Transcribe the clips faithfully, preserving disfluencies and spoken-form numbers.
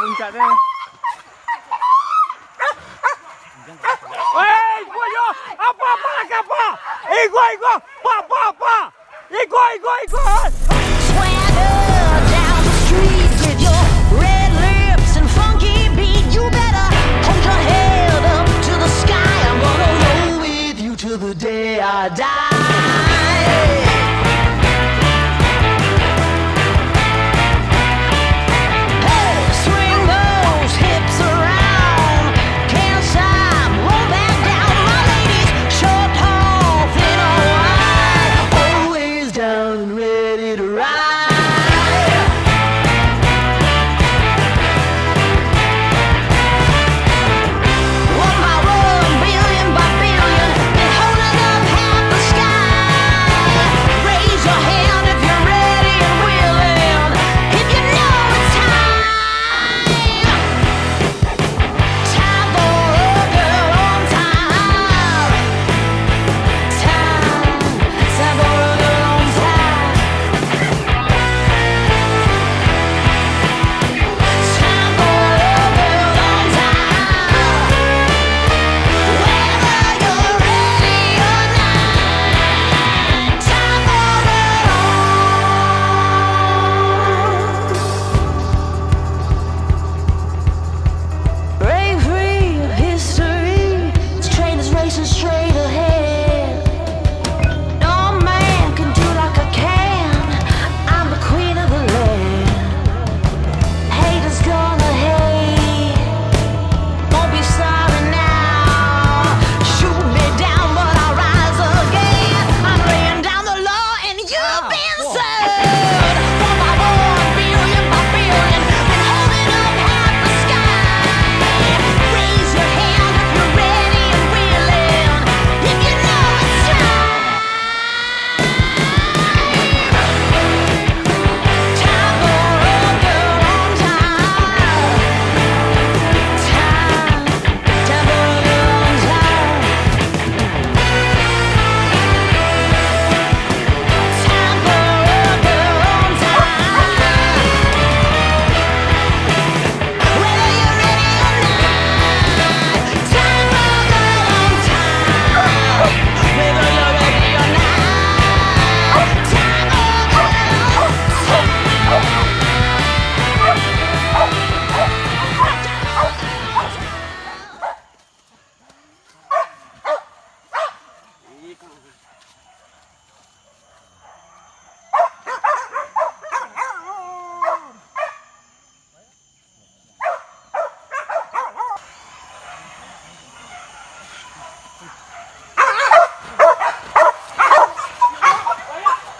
Puncak tu. Hei, ikuan yo! Apa, apa, apa? Ikuan, ikuan! Apa, apa, apa? Ikuan, ikuan, ikuan! Swagger down the street with your red lips and funky beat. You better hold your head up to the sky. I'm gonna roll with you till the day I die. Hey, swing those hips around. Can't stop, won't back down. My ladies, short, tall, thin or wide, always down and ready to ride. One by one, billion by billion, been holding up half the sky. Raise your hand if you're ready and willing, if you know it's time. Time for a girl on time. Time, time for a girl on time. Time for a girl on time. Whether you're ready or not, time for a girl on. Break free of history, this train is racing straight ahead. No man can do like I can, I'm the queen of the land. Haters gonna hate, won't be sorry now. Shoot me down, but I'll rise again. I'm laying down the law and you've been served. One by one, billion by billion, been holding up half the sky. Raise your hand if you're ready and willing, if you know it's time. Time for a girl on time. Time, time for a girl on time. Time for a girl on time. Whether you're ready or not, time for a girl on time.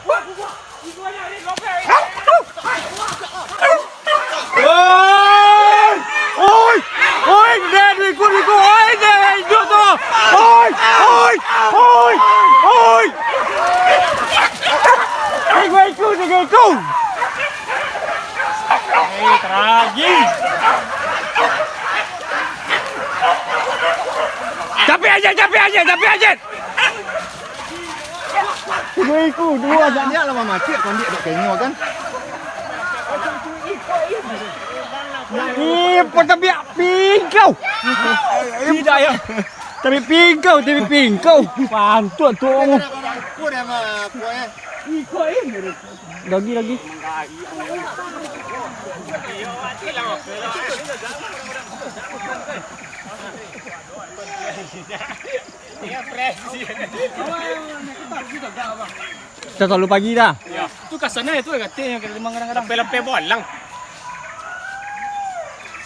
Whether you're ready or not, time for a girl on time. Oi! Oi! Oi! Dek, ikut, ikut! Oi, dek, ikut tu! Oi! Oi! Oi! Oi! Ikut, ikut, ikut, ikut! Hei, teragi! Capek aja, capek aja, capek aja! Kudu iku, duo aja. Dia lah mamacik, kondik dek kenyo kan. Ih, patabiak pingkau. Tidak, ya. Tapi pingkau, tapi pingkau. Pantut tu. Lagi, lagi. Kita terlalu pagi dah. Yo. Tu ka sana itu katanya, ka limang kadang-kadang. Lapeh-lapeh bolang.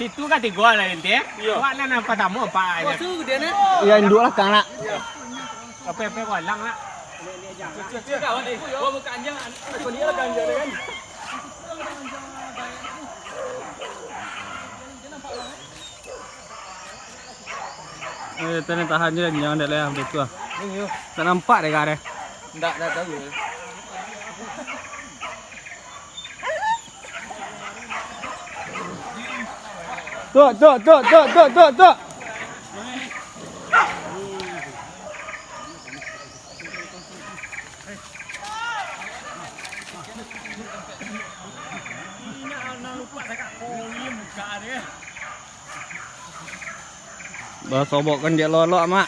Situ ka tigo lah, ente. Yo. Awak lah nan patamo, Pak. Ya, induk lah, Kang, nak. Lapeh-lapeh bolang, nak. Eh, tadi tahan je, jangan dek leh, betul lah. Iyo. Tak nampak dek kau deh. Ndak, ndak tahu. Tok, tok, tok, tok, tok, tok, tok. Basobokkan diak lolok, Mak.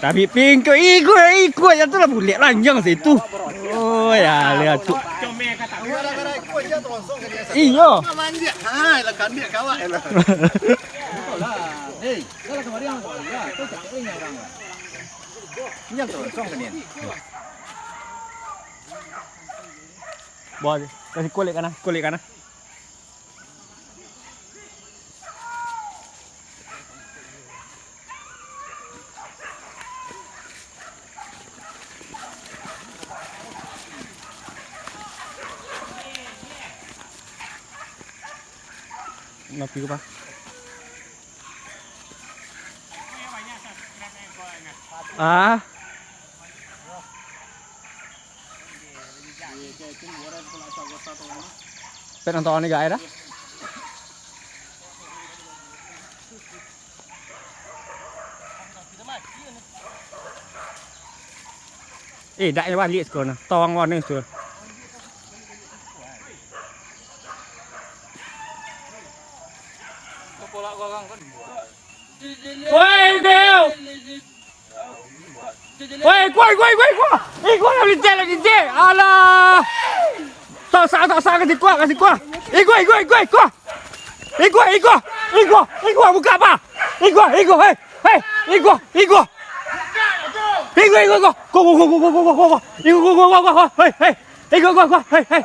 Tapi pingkau ikut, ikut je tu lah, bulek lanjang situ. Oh, ya, lihat tu. Iyo. Buah, kasih kulik kanan, kulik kanan. Napi ko, Pak? Ah. Pet nonton ni, guys, dah. Eh, dak baliak sekolah nah. Tawang warna sekolah. Woi, Deo! Woi, kuah, kuah, kuah, kuah! Eh, kuah, lah licin, lah licin! Alah! Tak sah, tak sah, kasih kuah, kasih kuah! Eh, kuah, kuah, kuah, kuah! Eh, kuah, eh, kuah! Eh, kuah, eh, kuah, buka apa? Eh, kuah, eh, kuah, hei! Hei! Eh, kuah, eh, kuah! Eh, kuah, eh, kuah, kuah! Kuah, kuah, kuah, kuah! Eh, kuah, kuah, kuah, kuah! Hei, hei! Eh, kuah, kuah, kuah! Hei, hei!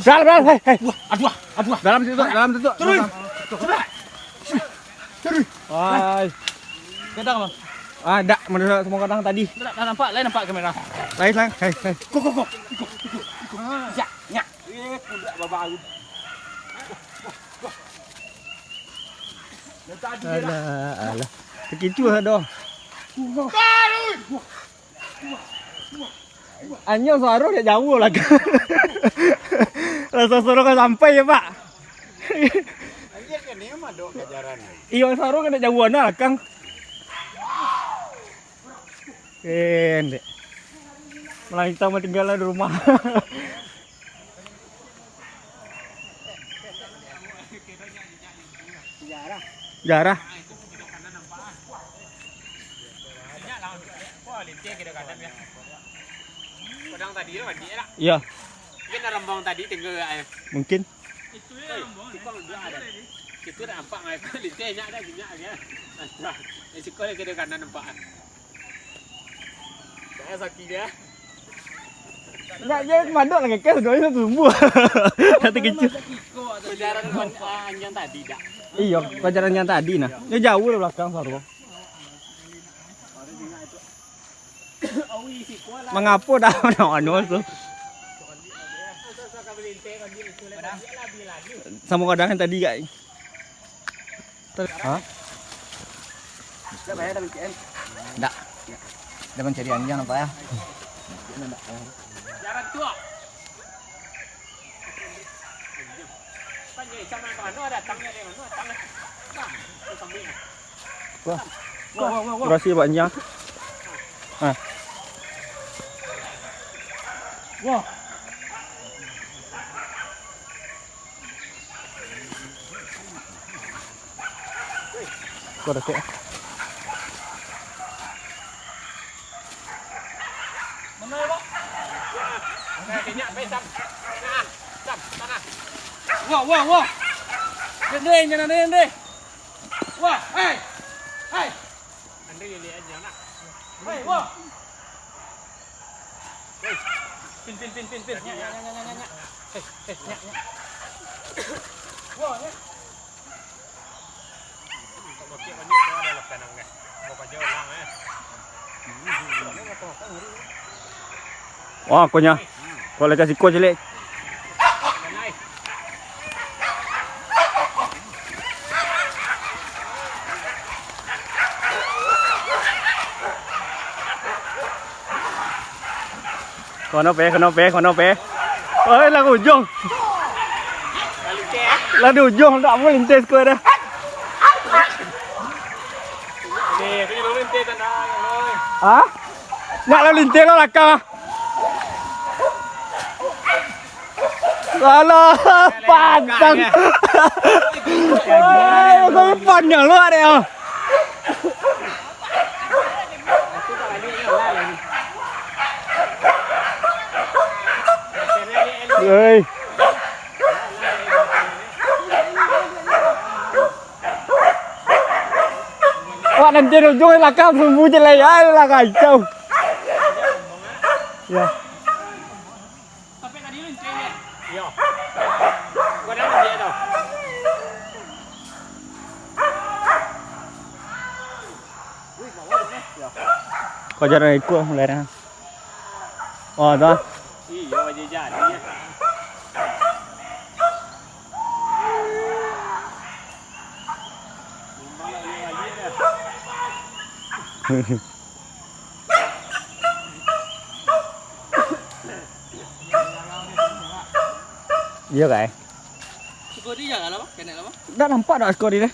Dalam, dalam, hei, hei! Aduh, aduh! Dalam situ, dalam situ! Turun! Cepat! Hai. Gadang, Bang. Ah, dak, menurut semua gadang tadi. Dak, dak nampak, lain nampak kamera. Lain, lain. Hei, hei. Ko, ko, ko. Iko, iko, iko. Yak, nyak. Eh, kuda babaun. Alah, alah. Sakitu lah doh. Anyang suaro dak jauah lah. Raso suaro kan sampai ya, Pak. Anjir, kan ni mah dok kajaran. Iyo, suaro kan dak jauah nah, Kang. Eh, ndek. Malah kita mah tinggal lah di rumah. Jarah. Iya. Mungkin. Ndak, dia madok lagi, kan, dua itu tumbuh. Satu kecil. Pajaran anjang tadi, dak? Iyo, pajaran yang tadi, nah. Dia jauah dari belakang, suaro. Mangapo dah, anu tu? Samo gadang yang tadi, Kak. Hah? Ndak. Dah mancari anjang nampak ya. Wah. Wah, wah, wah, wah. Berhasil buat anjang. Nah. Wah. Kau dah kek. Wah, wah, wah. Dendeng, jangan dendeng. Wah, hei. Hei. Hei, wah. Pin, pin, pin, pin, pin. Nyak, nyak, nyak, nyak, nyak. Hei, hei, nyak, nyak. Wah, nyak. Wah, kunyah. Kau lagi kasih kau, cilik. Kono pe, kono pe, kono pe. Oi, lah ujung. Lah di ujung, tak mau lintis kau dah. Eh, kau jangan lintis, tenang, oi. Hah? Nak lalu linting lo lakang ah. Alah, pantang. Wah, kau panyang lo, Dek, ah. Hei. Wak, nanti ujung lakang sumbu je lah, ya, lah kacau. Ya. Sampai tadi lu enceng, ya? Iya. Gua dah ambil tau. Kau jarang ikut mulai dah. Oh, dah. Iya, aja jadi ya. Memang lah dia balik dah. Iyo, kai. Siko di jalan apa? Kenek apa? Ndak nampak dak siko di deh.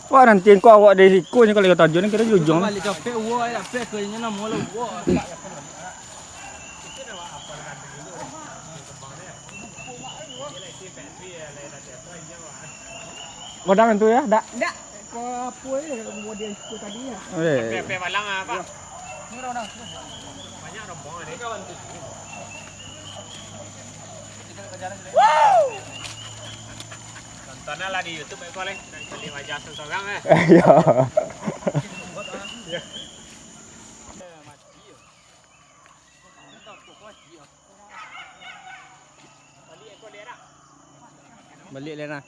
Wah, nanti engkau awak dari siko ni kalau kata Jon ni kira di ujung. Balik capek, wah, capek ke ini nama lo, wah. Godang tu ya, dak? Dak. Kau apa ya, model siku tadi ya? Eh. Pe, pe malang apa? Banyak rombongan ni. Tontonlah di YouTube, eh, Koleng. Nak cari wajah sorang-sorang, eh. Iya. Balik, Lena.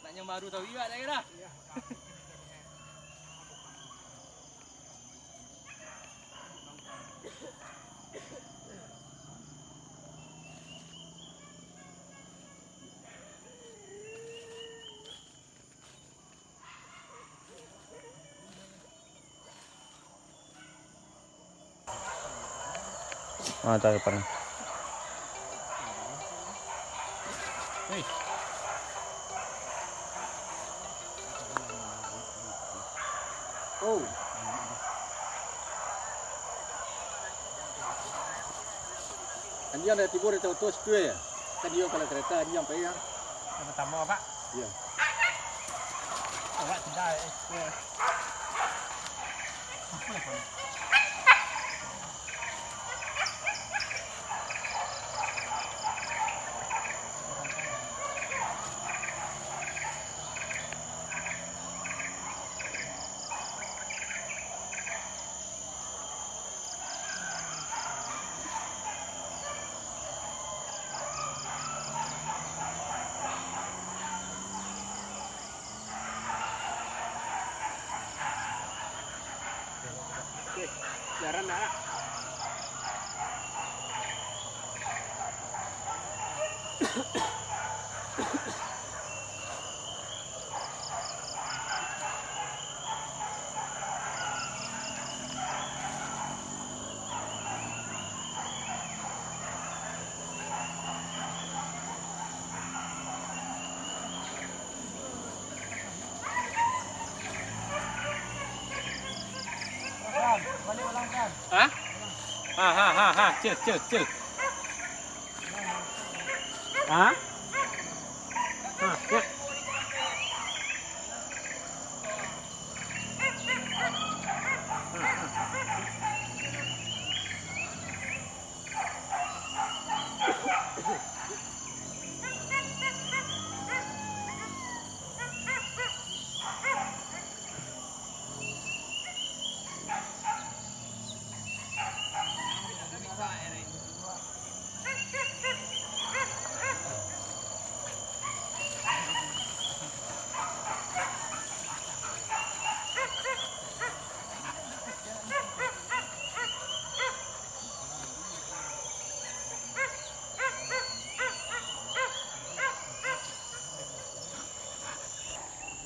Nak nyamaru tahu juga dah kira. Ah, tak ada panas. Hei. Oh. Anjiang dah tibo di oto situ ya. Kan iyo kalau kereta anjiang pai ya. Yang pertama, Pak? Iya. Awak tidak, eh. Jalan dah lah. Hah? Ha, ha, ha, ha. Chill, chill, chill. Ha? Ha, ya.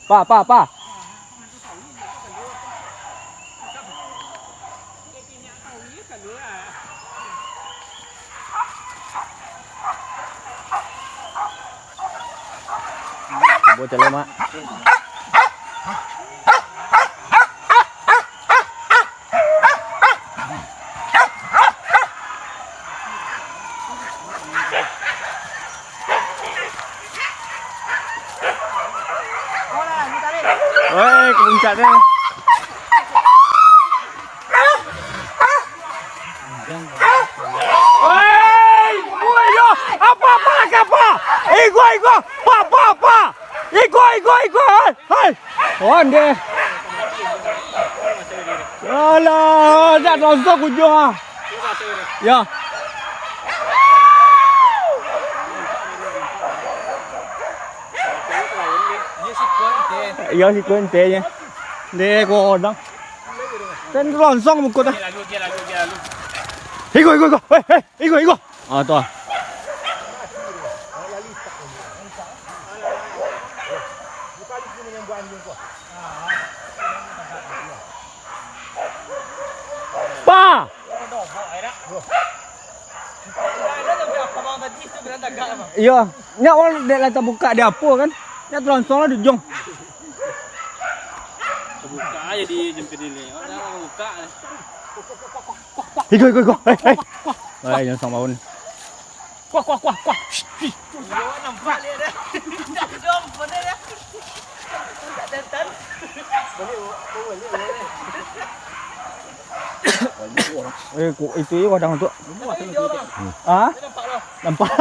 Pa, pa, pa. Bocah lemak. Woi, ke puncak tu. Woi, woi, yo, apa, apa, apa? Iko, iko, apa, apa, apa? Iko, iko, iko, hei, hei. Ondeh. Alah, dak tontok ujung ah. Ya. Iya, si kuntinya. Deh, kodang. Kan langsung muka dah. Iko, iko, iko. Hei, hei, iko, iko. Ah, tu ah. Pa! Iyo, nyak wang dek lah tabuka di apo kan? Nyak tu langsung lah di ujung. Tabuka aja di jempit ini. Orang buka. Iko, iko, iko. Hei, hei. Hei, jangan sama pun. Kuah, kuah, kuah, kuah. Shh, shh. Iyo, nampak dia dah. Dah dom, mana dah? Tak datang. Eh, kok itu je wadang tu? Ah? Dia nampak lah. Nampak.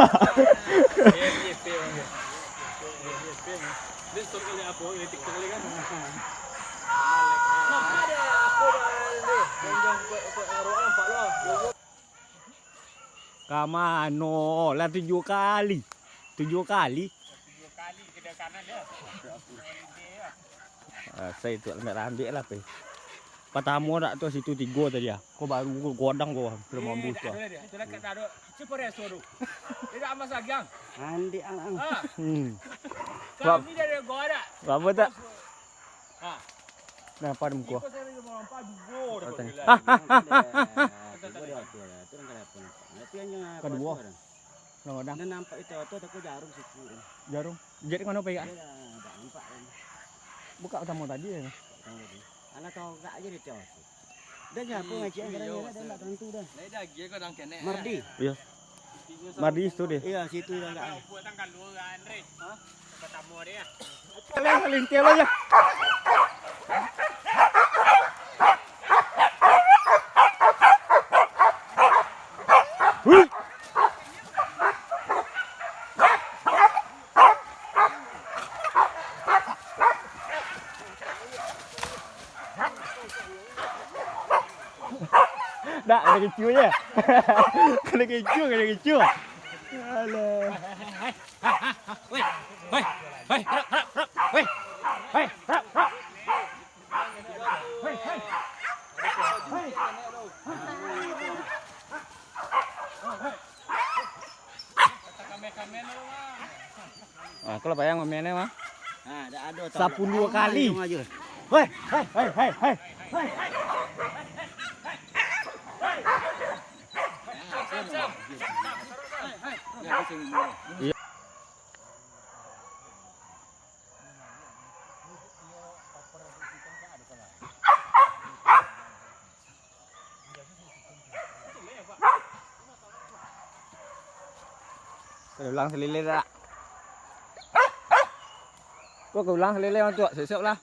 Dia story kali apa? Dia TikTok kali kan? Nampak dia apa dah ni? Jangan-jangan kuat, kuat, nampak lah. Ka mano lah tujuah kali? Tujuah kali? Tujuah kali ke kanan dia. Ah, saya tu ambil rambik lah, pe. Patamo dak tu situ tigo tadi ah. Ko baru ko godang ko, belum mambu tu. Itu lah kat taruh. Cuba dia suruh. Dia dah amas lagi, ang. Andik, ang, ang. Ah. Hmm. Kami dari gua ada. Apa tak? Ah. Nah, apa ada muka? Iko saya lagi mau nampak dua orang. Hah? Hah? Hah? Hah? Kedua. Nah, nampak itu, tu aku jarum situ. Jarum? Jadi mana, Pak, ya? Iya, tak nampak kan. Buka pertama tadi ya? Pertama tadi. Alah, kau enggak aja dia tahu. Dah nyapu ngaji, dia enggak tentu dah. Lah, dah dia kau dah kena. Mardi. Iya. Mardi situ dia. Iya, situ dah enggak. Buat tanggal dua kan, Re? Hah? Pertama dia. Saling, saling, tiap aja. Huh? Dak, kena kecoh je. Kena kecoh, kena kecoh. Alah. Hei, hei, hei, harap, harap, harap. Hei, hei, harap, harap. Ah, kalau payah ngomongnya mah. Nah, dak ado tau. Sapuluh kali. Hei, hei, hei, hei, hei. Iya. Ka ulang salilek dak? Ko ka ulang salilek, Mak Tuak, siap-siap lah.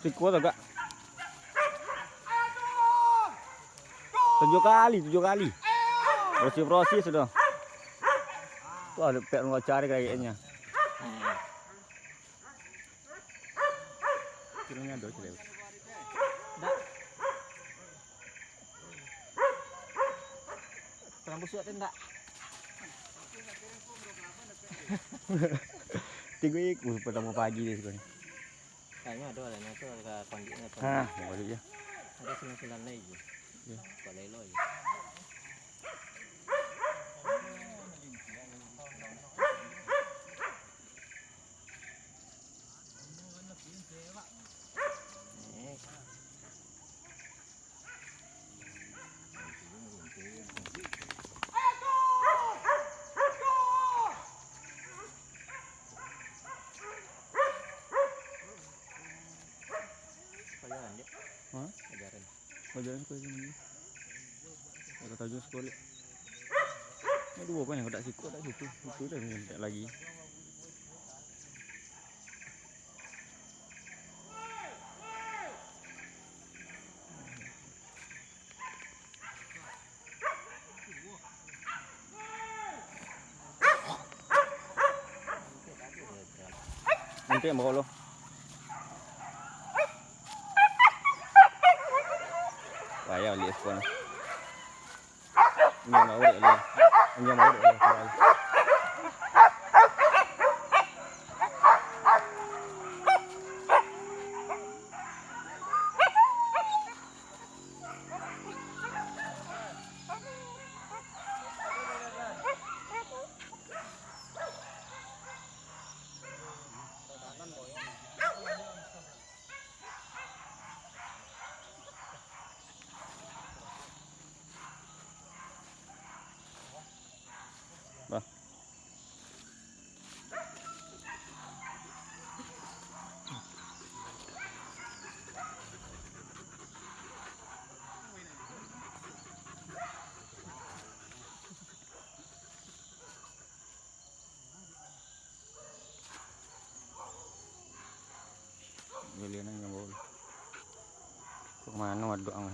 Siko tagak. Tujuh kali, tujuh kali. Bersih-bersih sudah. Wah, ada pek mau cari kayaknya. Kiranya ada, kira. Dak. Kurang busuk tu ndak? Tigo ikua pertama pagi dia sebenarnya. Kayaknya ada lah, nyo tu ka pandik nyo tu. Ha, baru je. Ada silang-silang lai je. Ya. Kok lelo je. Eh. Pajalan, Dek. Hah? Pajalan. Pajalan sekolah jam limo. Dak tahu jam sekolah. Ini dua kan yang dak siko, dak situ. Itu dah nyentak lagi. Nanti yang bawa lo. Wah, ya, lihat sekolah. Ini yang bawa dek lo. Ini yang bawa dek lo. Bah. Giliran yang bau. Kok mano waduk ang?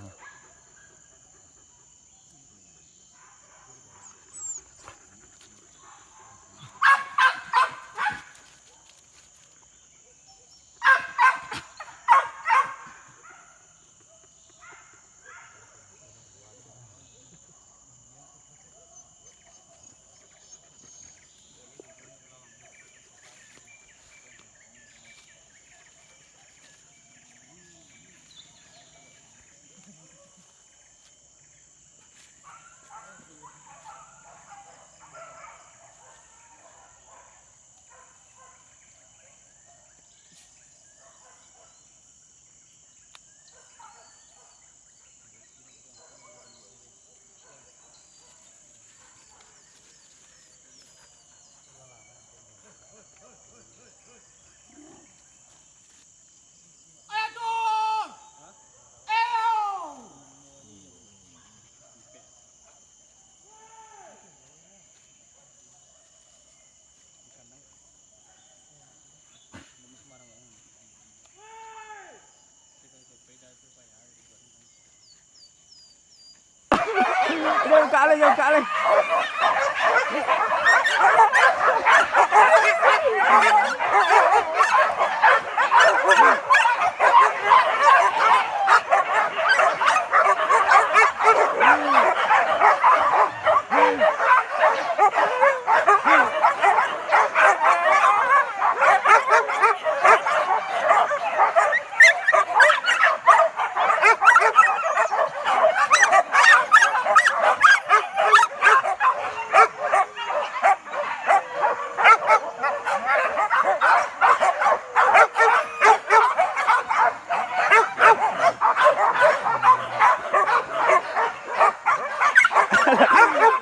Dia buka alih, dia buka alih.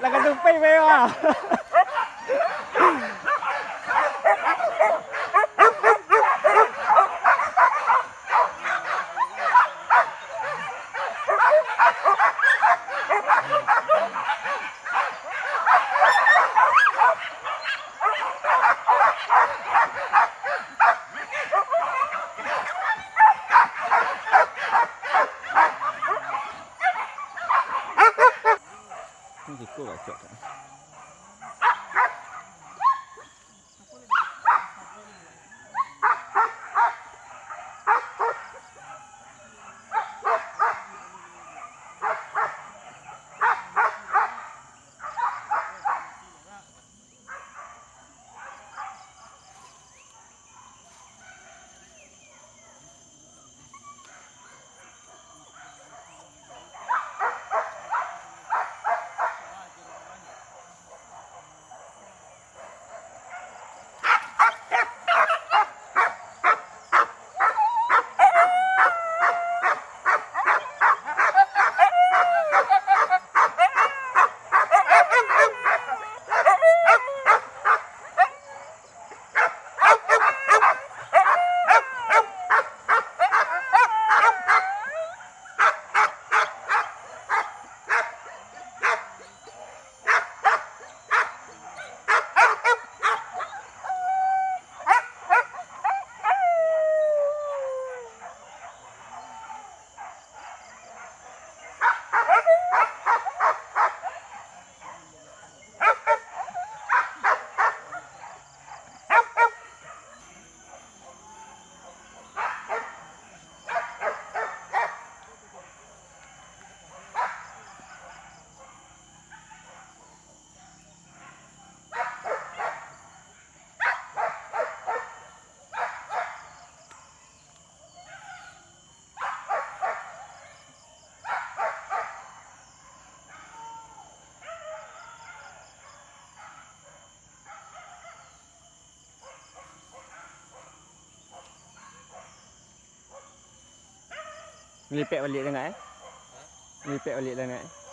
Lah ka tupai bae, wah. Siko kacok. Ngelipek baliak dek ngak, eh? Ngelipek baliak dek ngak, eh?